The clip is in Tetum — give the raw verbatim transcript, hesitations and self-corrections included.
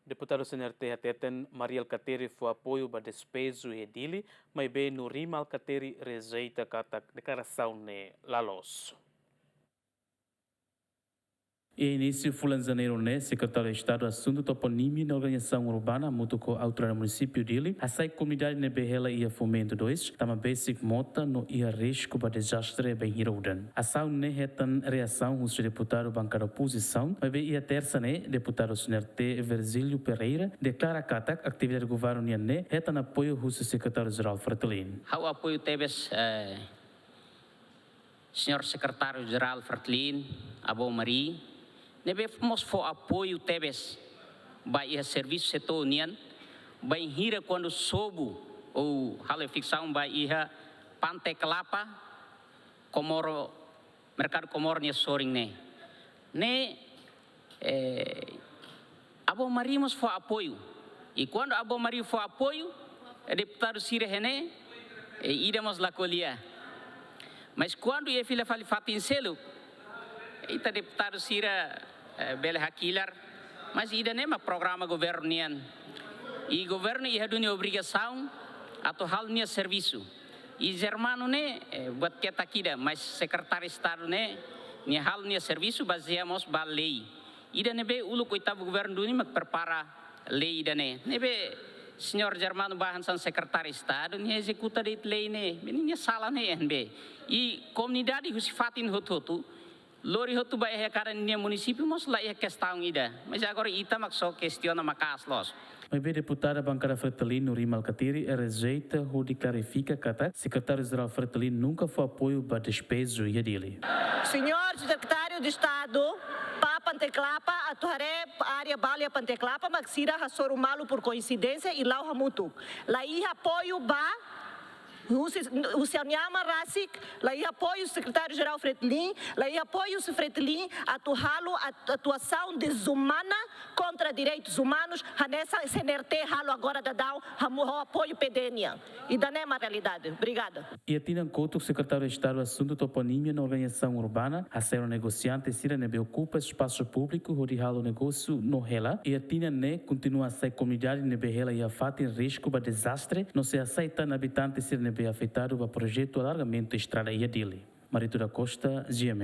Deputadu C N R T hateten Mari Alkatiri fó apoiu ba despeju iha Dili, maibé Nurima Alkatiri rejeita katak deklarasaun ne'e la loos. Iha inísiu fulan Janeiru ne'e, Sekretáriu Estadu Asuntu Toponímia no Organizasaun Urbana hamutuk ho Autoridade Munisípiu Dili hasai komunidade ne'ebé hela iha Fomento dois tama besik mota no iha risku ba dezastre bainhira udan. Asaun ne'e hetan reasaun husi deputadu bankada opozisaun, maibé iha Tersa ne'e, deputadu C N R T Virgílio Pereira deklara katak atividade governu nian ne'e hetan apoiu husi Sekretáriu Jerál Fretilin. Ha'u apoiu tebes, eh, Señór Sekretáriu Jerál Fretilin, Avó Mari, ne'ebé mós fó apoiu tebes ba iha servisu setór nian, bainhira kuandu sobu ou halo eviksaun ba iha Pante Kelapa, Comoro, merkadu Comoro nia sorin ne'e. Ne'e, eh, Avó Mari mós fó apoiu. I kuandu Avó Mari fó apoiu, eh, deputadu sira iha ne'e, eh, ida mós la ko'alia. Mas kuandu iha fila fali fatin seluk, ita deputadu sira, eh, bele hakilar, mas ida-ne'e mak programa governu nian. I governu iha duni obrigasaun atu halo nia servisu. I jermanu ne'e, eh, buat ketak ida, mas Sekretáriu Estadu ne'e, nia halo nia servisu bazeia mós ba lei. Ida ne'ebé uluk oitavu governu duni mak prepara lei ida-ne'e. Ne'ebé señór jermanu bá hanesan Sekretáriu Estadu, nia ezekuta de'it lei ne'e. Ne'e nia sala ne'e, ne'ebé. I komunidade husi fatin hotu-hotu lori hotu ba iha kada nia munisípiu mós la iha kestaun ida. Mas agora ita mak só kestiona maka'as loos. Maibé deputada bankada Fretilin Nurima Alkatiri rejeita hodi klarifika katak Sekretáriu Jerál Fretilin nunka fó apoiu ba despeju iha Dili. Señór Sekretáriu Estadu, ba Pante Kelapa, atu haree área balu iha Pante Kelapa, mak sira hasoru malu por koinsidénsia i la'o hamutuk. La iha apoiu ba husi, husi ha'u-nia aman rasik, la iha apoiu Sekretáriu Jerál Fretilin, la iha apoiu husi Fretilin atu halo at-, atuasaun dezumana kontra direitus umanus, hanesan C N R T halo agora daudaun, hamutuk ho apoiu P D nian. Ida-ne'e mak realidade. Obrigada. Iha tinan kotuk, Sekretáriu Estadu Asuntu Toponímia no Organizasaun Urbana hasai ona negosiante sira ne'ebé okupa espasu públiku hodi halo negósiu no hela. Iha tinan ne'e kontinua hasai komunidade ne'ebé hela iha fatin risku ba dezastre, no sei hasai tan abitante sira ne'ebé afetadu ba projetu alargamentu estrada iha Dili. Marito da Costa, G M N.